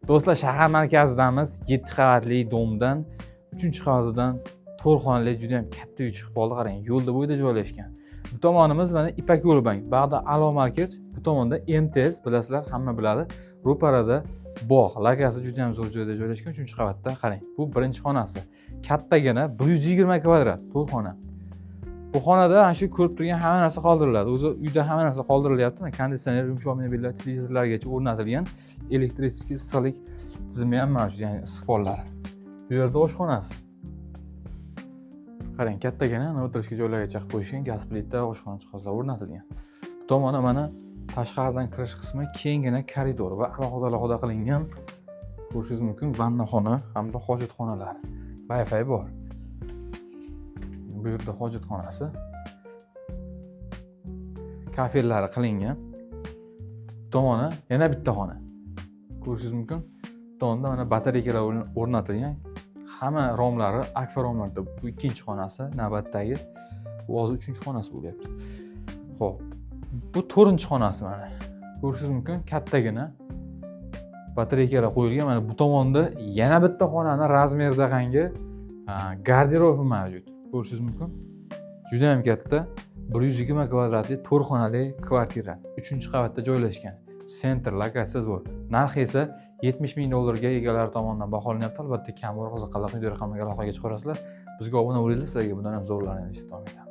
Do'stlar, shahar markazidamiz. 7 qavatli domdan 3 qavatidan to'rt xonali juda ham katta uy chiqib qoldi. Qarang, yo'lda bo'yida joylashgan. Bu tomonimiz mana Ipak yo'li bank, bog'da Alo Market, bu tomonda MTS, bilasizlar, hamma biladi. Ro'parada bog', lokatsiya juda ham zo'r joyda joylashgan, 3 qavatda. Qarang, bu birinchi xonasi. Kattagina, 120 kvadrat, to'rt xona. Bu xonada mana shu ko'rib turgan hamma narsa qoldiriladi. O'zi uyda hamma narsa qoldirilyapti. Mana konditsioner, yumshoq mebellar, televizorlargacha o'rnatilgan, электрический issiqlik tizimi ham mavjud, ya'ni issiqxonalari. Bu yerda oshxonasi. Qarang, kattagina, ana o'tirishga joylargacha qilib qo'yishgan, gaz plita, oshxona jihozlari o'rnatilgan. Bu tomoni mana tashqaridan kirish qismi, kenggina koridor va alohida alohida qilingan, ko'rishingiz mumkin, vannaxona hamda hojatxonalar. Wi-Fi bor. Bu yerda hojatxonasi. Kafellari qilingan. Bu tomoni yana bitta xona. Ko'rishingiz mumkin. Bu tomonda mana batareykalar o'rnatilgan. Hamma romlari akfa romlarda. Bu ikkinchi xonasi navbatdagi. Bu hozir uchinchi xonasi bo'lyapti. Xo'p, bu to'rtinchi xonasi mana. Ko'rishingiz mumkin, kattagina batareykalar qo'yilgan. Mana bu tomonda yana bitta xonani размер idagi garderobi mavjud. Ko'rishingiz mumkin. Juda ham katta. 120 kvadratli to'rt xonali kvartira. 3-qavatda joylashgan. Центр, lokatsiya zo'r. Narxi esa 70 ming dollarga egalari tomonidan baholanyapti. Albatta, kamroq qiziqqanlar quyidagi raqamlarga aloqaga chiqarasizlar. Bizga obuna bo'linglar, sizlarga bundan ham zo'rlarini davom etamiz.